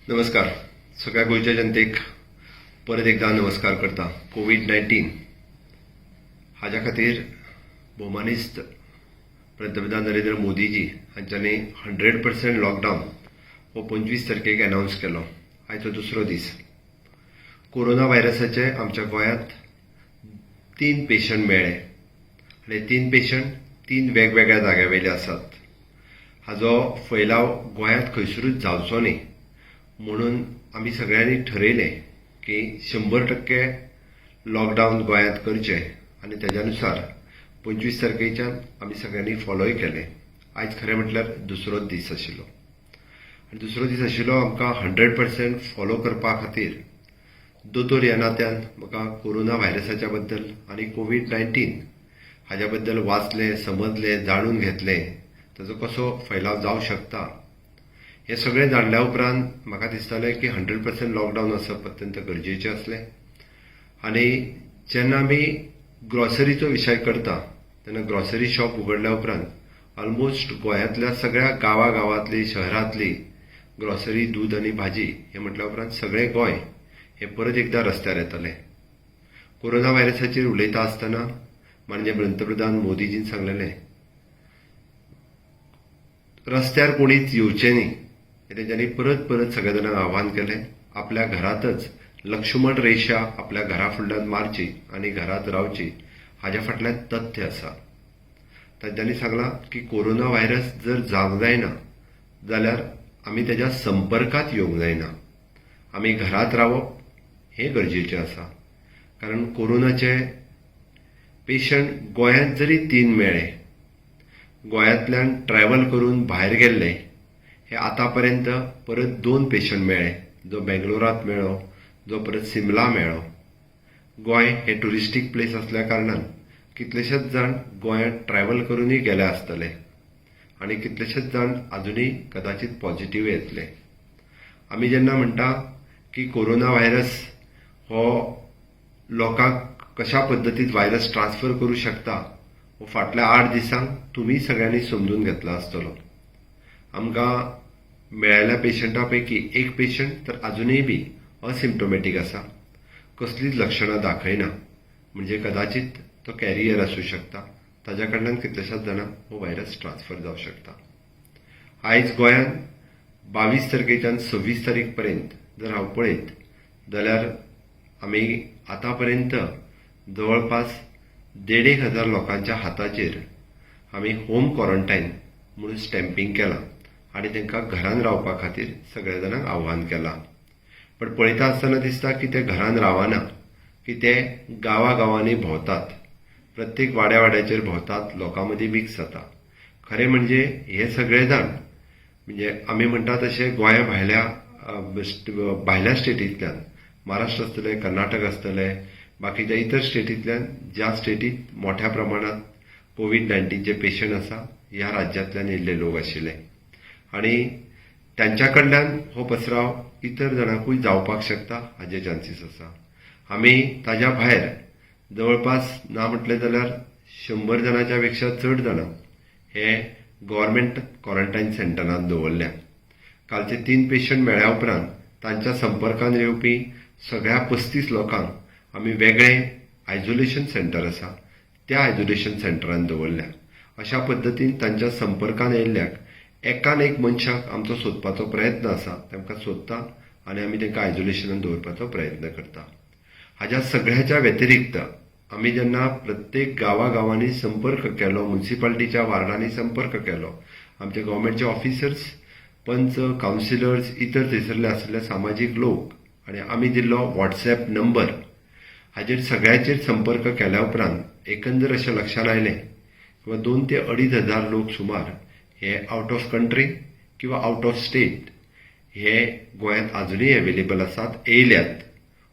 नमस्कार सगळ्या गोंयच्या जनतेक परत एकदा नमस्कार करता. कोवीड 19 हाज्या खातीर भोवमानेस्त पंतप्रधान नरेंद्र मोदीजी हांच्यांनी 100% लॉकडावन हो 25 तारखेक अनावन्स केलो. आयचो दुसरो दीस. कोरोना व्हायरसाचे आमच्या गोंयांत तीन पेशंट मेळ्ळे आनी तीन पेशंट तीन वेगवेगळ्या जाग्या वयले आसात. हाजो फैलाव गोंयांत खंयसरूच जावचो न्ही म्हणून आमी सगळ्यांनी ठरयलें की 100% लॉकडावन गोंयांत करचें आनी तेज्या नुसार 25 तारखेच्यान आमी सगळ्यांनी फॉलोय केलें. आयज खरें म्हटल्यार दुसरोच दीस आशिल्लो आनी दुसरो दीस आशिल्लो. आमकां 100% फॉलो करपा खातीर दोतोर ह्या नात्यान म्हाका कोरोना व्हायरसाच्या बद्दल आनी कोवीड 19 हाज्या बद्दल वाचलें, समजलें, जाणून घेतलें, ताजो कसो फैलाव जावं शकता हें सगळें जाणल्या उपरांत म्हाका दिसतालें की 100% लॉकडावन आसप अत्यंत गरजेचें आसलें. आनी जेन्ना आमी ग्रॉसरीचो विशय करता तेन्ना ग्रॉसरी शॉप उगडल्या उपरांत ऑलमोस्ट गोंयांतल्या सगळ्या गांवा गांवांतली, शहरांतली ग्रॉसरी, दूद आनी भाजी हें म्हटल्या उपरांत सगळें गोंय हें परत एकदां रस्त्यार येतलें. कोरोना व्हायरसाचेर उलयता आसतना माननीय पंतप्रधान मोदीजीन सांगलेलें, रस्त्यार कोणीच येवचें न्ही. हें तेंच्यांनी परत परत सगळ्या जाणांक आव्हान केलें. आपल्या घरांतच लक्ष्मण रेशा आपल्या घरा फुडल्यान मारची आनी घरांत रावची. हाज्या फाटल्यान तथ्य आसा. तांच्यांनी सांगलां की कोरोना व्हायरस जर जावंक जायना जाल्यार आमी तेज्या संपर्कांत येवंक जायना. आमी घरांत रावप हें गरजेचें आसा, कारण कोरोनाचे पेशंट गोंयांत जरी तीन मेळ्ळे, गोंयांतल्यान ट्रॅवल करून भायर गेल्ले हे आतां पर्यंत परत दोन पेशंट मेळ्ळे, जो बेंगलोरांत मेळ्ळो, जो परत सिमला मेळ्ळो. गोंय हें ट्युरिस्टीक प्लेस आसल्या कारणान कितलेशेच जाण गोंयांत ट्रॅवल करुनूय गेले आसतले आनी कितलेशेच जाण आजुनूय कदाचीत पॉझिटिव्ह येतले. आमी जेन्ना म्हणटा की कोरोना व्हायरस हो लोकांक कशा पद्दतीन व्हायरस ट्रान्सफर करूं शकता, हो फाटल्या 8 दिसांक तुमी सगळ्यांनी समजून घेतला आसतलो. आमकां मेळ्ळेल्या पेशंटा पैकी एक पेशंट तर आजुनूय बी असिम्टोमॅटीक आसा, कसलीच लक्षणां दाखयना, म्हणजे कदाचीत तो कॅरियर आसूं शकता. ताज्या कडल्यान कितल्याशाच जाणांक हो व्हायरस ट्रान्सफर जावं शकता. आयज गोंयांत 22 तारखेच्यान 26 तारीख पर्यंत जर हांव पळयत जाल्यार आमी आतां पर्यंत जवळपास 1,500 लोकांच्या हाताचेर आमी होम क्वॉरंटायन म्हणून स्टॅम्पींग केलां आनी तांकां घरान रावपा खातीर सगळ्या जाणांक आव्हान केलां. पण पळयता आसतना दिसता की ते घरान रावना, की ते गांवा गांवांनी भोंवतात, प्रत्येक वाड्या वाड्याचेर भोंवतात, लोकां मदीं मिक्स जाता. खरें म्हणजे हे सगळे जाण म्हणजे आमी म्हणटा तशें गोंया भायल्या भायल्या स्टेटींतल्यान, महाराष्ट्र आसतलें, कर्नाटक आसतलें, बाकीच्या इतर स्टेटींतल्यान, ज्या स्टेटींत मोठ्या प्रमाणांत कोवीड 19चे पेशंट आसा, ह्या राज्यांतल्यान येयल्ले लोक आशिल्ले आनी तांच्या कडल्यान हो पसराव इतर जाणांकूय जावपाक शकता हाजे चान्सीस आसा. आमी ताज्या भायर जवळपास ना म्हटलें जाल्यार 100 जाणांच्या पेक्षा चड जाणां हे गव्हर्मेंट क्वॉरंटायन सेंटरांत दवरल्या. कालचे तीन पेशंट मेळ्ळ्या उपरांत तांच्या संपर्कांत येवपी सगळ्या 35 लोकांक आमी वेगळें आयसोलेशन सेंटर आसा त्या आयसोलेशन सेंटरान दवरल्या. अशा पद्दतीन तांच्या संपर्कांत येयल्ल्याक एकान एक मनशाक आमचो सोदपाचो प्रयत्न आसा. तांकां सोदता आनी आमी तांकां आयसोलेशनान दवरपाचो प्रयत्न करता. हाज्या सगळ्याच्या व्यतिरिक्त आमी जेन्ना प्रत्येक गांवा गांवांनी संपर्क केलो, मुन्सिपाल्टीच्या वार्डांनी संपर्क केलो, आमचे गव्हर्मेंटचे ऑफिसर्स, पंच, कावन्सिलर्स, इतर थंयसरले आशिल्ले सामाजीक लोक आनी आमी दिल्लो वॉट्सॅप नंबर हाजेर सगळ्याचेर संपर्क केल्या उपरांत एकंदर अशें लक्षांत आयलें किंवा 2 ते 2,500 लोक सुमार हे आवट ऑफ कंट्री किंवा आवट ऑफ स्टेट हे गोंयांत आजुनूय एवेलेबल आसात, येयल्यात,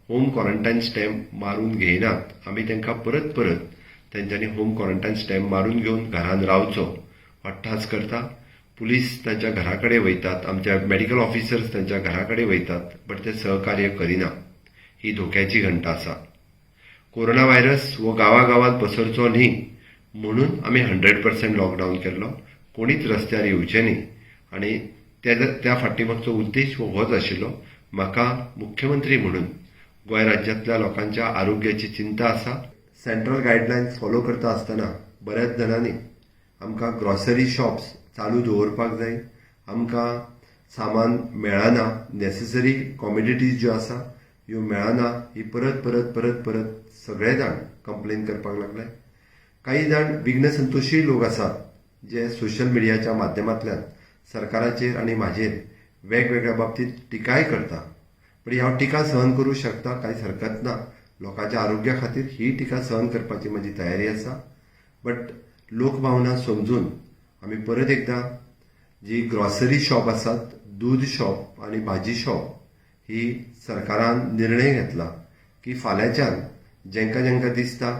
होम क्वॉरंटायन स्टॅम्प मारून घेयनात. आमी तांकां परत परत तेंच्यांनी होम क्वॉरंटायन स्टॅम्प मारून घेवन घरान रावचो अट्टाहास करता. पुलीस तांच्या घरा कडेन वयतात, आमचे मेडिकल ऑफिसर्स तांच्या घरा कडेन वयतात, बट ते सहकार्य करिना. ही धोक्याची घंटा आसा. कोरोना व्हायरस हो गांवा गांवांत पसरचो न्ही म्हणून आमी 100% लॉकडावन केल्लो. कोणीच रस्त्यार येवचे न्ही आनी त्या फाटी मागचो उद्देश होच आशिल्लो. म्हाका मुख्यमंत्री म्हणून गोंय राज्यांतल्या लोकांच्या आरोग्याची चिंता आसा. सेंट्रल गायडलायन्स फॉलो करता आसतना बऱ्याच जाणांनी आमकां ग्रॉसरी शॉप्स चालू दवरपाक जाय, आमकां सामान मेळना, नॅसेसरी कॉमोडिटीज ज्यो आसा ह्यो मेळना, ही परत परत परत परत सगळे जाण कंप्लेन करपाक लागले. काही जाण विघ्नसंतोशी लोक आसात जे सोशल मिडियाच्या माध्यमांतल्यान सरकाराचेर आनी म्हाजेर वेगवेगळ्या बाबतींत टिकाय करता. पण हांव टिका सहन करूं शकता, कांयच हरकत ना. लोकांच्या आरोग्या खातीर ही टिका सहन करपाची म्हजी तयारी आसा. बट लोकभावना समजून आमी परत एकदां जी ग्रॉसरी शॉप आसात, दूद शॉप आनी भाजी शॉप, ही सरकारान निर्णय घेतला की फाल्यांच्यान जेंकां जेंकां दिसता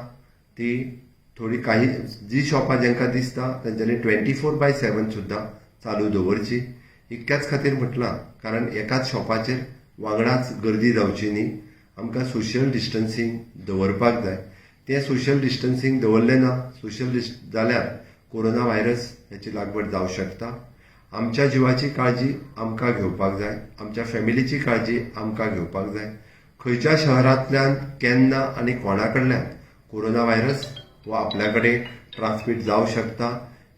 ती थोडी काही जी शॉपां जेंकां दिसता तेंच्यांनी 24/7 सुद्दां चालू दवरची. इतक्याच खातीर म्हटलां, कारण एकाच शॉपाचेर वांगडाच गर्दी जावची न्ही. आमकां सोशल डिस्टन्सींग दवरपाक जाय. तें सोशल डिस्टन्सींग दवरलें ना सोशल डिस जाल्यार कोरोना व्हायरस हेची लागवड जावं शकता. आमच्या जिवाची काळजी आमकां घेवपाक जाय, आमच्या फॅमिलीची काळजी आमकां घेवपाक जाय. खंयच्या शहरांतल्यान केन्ना आनी कोणा कडल्यान कोरोना व्हायरस हो आपल्या कडेन ट्रान्समीट जावं शकता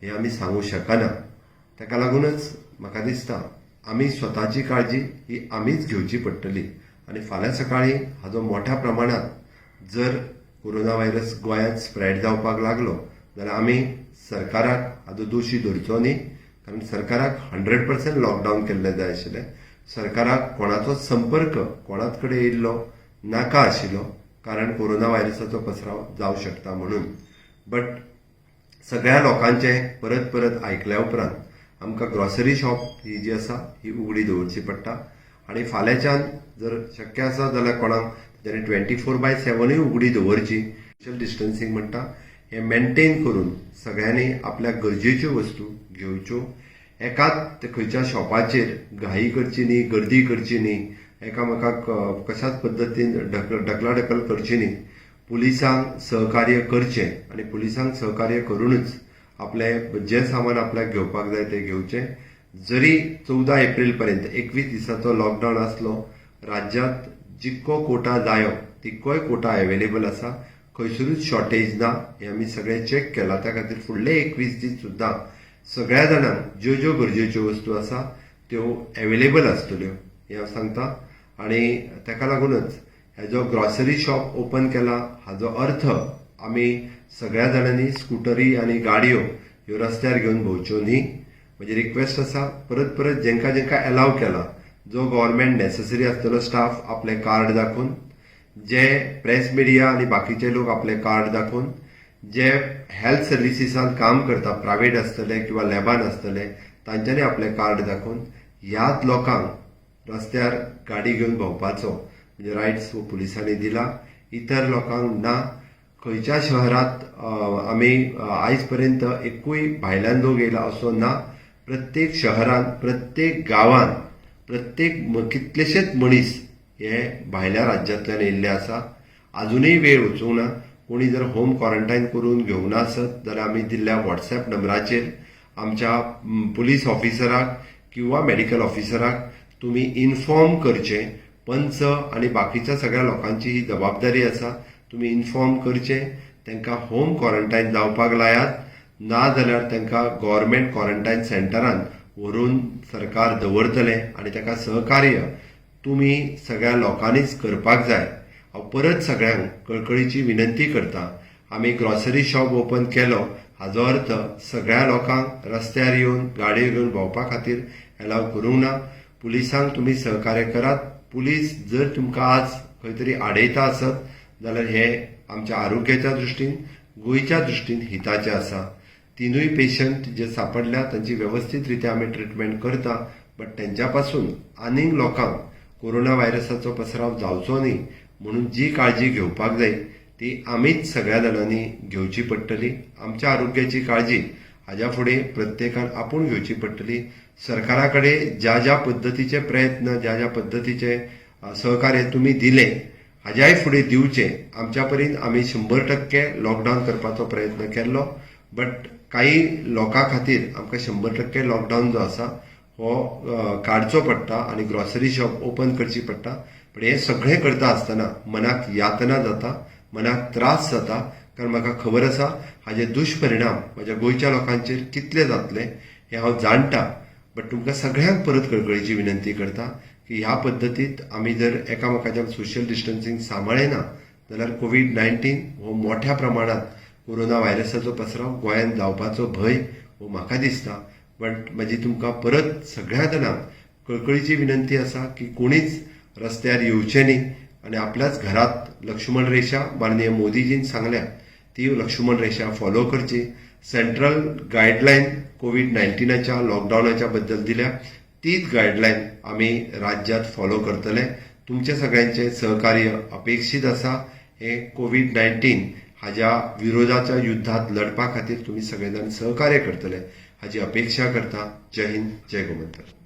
हें आमी सांगूं शकना. ताका लागूनच म्हाका दिसता आमी स्वताची काळजी ही आमीच घेवची पडटली. आनी फाल्यां सकाळीं हाजो मोठ्या प्रमाणांत जर कोरोना व्हायरस गोंयांत स्प्रेड जावपाक लागलो जाल्यार आमी सरकाराक हाजो दोशी धरचो न्ही, कारण सरकाराक 100% लॉकडावन केल्लें जाय आशिल्लें. सरकाराक कोणाचोच संपर्क कोणाच कडेन येयल्लो नाका आशिल्लो, कारण कोरोना व्हायरसाचो पसराव जावं शकता म्हणून. बट सगळ्या लोकांचें परत परत आयकल्या उपरांत आमकां ग्रॉसरी शॉप ही जी आसा ही उगडी दवरची पडटा. आनी फाल्यांच्यान जर शक्य आसा जाल्यार कोणाक तांणी 24/7ूय उगडी दवरची. सोशल डिस्टन्सींग म्हणटा हें मेनटेन करून सगळ्यांनी आपल्या गरजेच्यो वस्तू घेवच्यो. एकाच खंयच्या शॉपाचेर घाई करची न्ही, गर्दी करची न्ही, एकामेकाक कशाच पद्दतीन ढकलाढकल करची न्ही. पुलिसांक सहकार्य करचें आनी पुलिसांक सहकार्य करूनच आपलें जें सामान आपल्याक घेवपाक जाय तें घेवचें. जरी 14 एप्रील पर्यंत 21 दिसाचो लॉकडावन आसलो, राज्यांत जितको कोटा जायो तितकोय कोटा एवेलेबल आसा. खंयसरूच शॉर्टेज ना हें आमी सगळें चॅक केलां. त्या खातीर फुडले 21 दीस सुद्दां सगळ्या जाणांक ज्यो ज्यो गरजेच्यो वस्तू आसा त्यो एवेलेबल आसतल्यो हें हांव सांगता. आनी ताका लागूनच हेजो ग्रॉसरी शॉप ओपन केला हाजो अर्थ आमी सगळ्या जाणांनी स्कुटरी आनी गाडयो ह्यो रस्त्यार घेवन भोंवच्यो न्ही. म्हजी रिक्वेस्ट आसा, परत परत जेंकां जेंकां एलाव केला, जो गव्हर्मेंट नॅसेसरी आसतलो स्टाफ आपलें कार्ड दाखोवन, जे प्रेस मिडिया आनी बाकीचे लोक आपलें कार्ड दाखोवन, जे हेल्थ सर्विसीसान काम करता, प्रायवेट आसतले किंवा लॅबान आसतले, तांच्यांनी आपलें कार्ड दाखोवन ह्याच लोकांक रस्त्यार गाडी घेवन भोंवपाचो म्हणजे रायट्स हो पुलिसांनी दिला, इतर लोकांक ना. खंयच्या शहरांत आमी आयज पर्यंत एकूय भायल्यान लोक येयला असो ना. प्रत्येक शहरान, प्रत्येक गांवान, प्रत्येक कितलेशेच मनीस हे भायल्या राज्यांतल्यान येयल्ले आसा. आजुनूय वेळ वचूंक ना. कोणी जर होम क्वॉरंटायन करून घेवंक ना आसत जाल्यार आमी दिल्ल्या वॉट्सॅप नंबराचेर आमच्या पुलीस ऑफिसराक किंवा मेडिकल ऑफिसराक तुमी इन्फॉर्म करचें. पंच आनी बाकीच्या सगळ्या लोकांची ही जबाबदारी आसा. तुमी इन्फॉर्म करचें, तांकां होम क्वॉरंटायन जावपाक लायात, ना जाल्यार तांकां गव्हर्मेंट क्वॉरंटायन सेंटरान व्हरून सरकार दवरतलें आनी ताका सहकार्य तुमी सगळ्या लोकांनीच करपाक जाय. हांव परत सगळ्यांक कळकळीची विनंती करता, आमी ग्रॉसरी शॉप ओपन केलो हाजो अर्थ सगळ्या लोकांक रस्त्यार येवन गाडयो घेवन भोंवपा खातीर एलाव करूंक ना. पुलिसांक तुमी सहकार्य करात. पुलीस जर तुमकां आज खंय तरी आडयता आसत जाल्यार हे आमच्या आरोग्याच्या दृश्टीन, गोंयच्या दृश्टीन हिताचें आसा. तिनूय पेशंट जे सापडल्या तांची वेवस्थीत रित्या आमी ट्रिटमेंट करता, बट तेंच्या पासून आनीक लोकांक कोरोना व्हायरसाचो पसराव जावचो न्ही म्हणून जी काळजी घेवपाक जाय ती आमीच सगळ्या जाणांनी घेवची पडटली. आमच्या आरोग्याची काळजी हाज्या फुडें प्रत्येकान आपूण घेवची पडटली. सरकारा कडेन ज्या ज्या पद्दतीचे प्रयत्न, ज्या ज्या पद्दतीचे सहकार्य तुमी दिले, हाज्याय फुडें दिवचें. आमच्या परीन आमी 100% लॉकडावन करपाचो प्रयत्न केल्लो, बट काही लोकां खातीर आमकां 100% लॉकडावन जो आसा हो काडचो पडटा आनी ग्रॉसरी शॉप ओपन करची पडटा. पण हें सगळें करता आसतना मनाक यातना जाता, मनाक त्रास जाता, कारण म्हाका खबर आसा हाजे दुश्परिणाम म्हज्या गोंयच्या लोकांचेर कितले जातले हें हांव जाणटा. बट तुमकां सगळ्यांक परत कळकळीची विनंती करता की ह्या पद्दतीत आमी जर एकामेकाच्या सोशल डिस्टन्सिंग सांबाळना जाल्यार कोवीड-19 हो मोठ्या प्रमाणात कोरोना व्हायरसाचो पसराव गोंयांत जावपाचो भंय हो म्हाका दिसता. बट म्हाजी तुमकां परत सगळ्या जाणांक कळकळीची विनंती आसा की कोणीच रस्त्यार येवचें न्ही आनी आपल्याच घरात लक्ष्मण रेशा माननीय मोदीजीन सांगल्या ती लक्ष्मण रेशा फॉलो करची. सेंट्रल गायडलायन कोवीड-19च्या लॉकडावनाच्या बद्दल दिल्या तीच गायडलायन आमी राज्यात फॉलो करतले. तुमचे सगळ्यांचे सहकार्य अपेक्षीत आसा. हे कोवीड-19 हाज्या विरोधाच्या युद्धात लढपा खातीर तुमी सगळे जाण सहकार्य करतले हाजी अपेक्षा करता. जय हिंद, जय गोमंतक.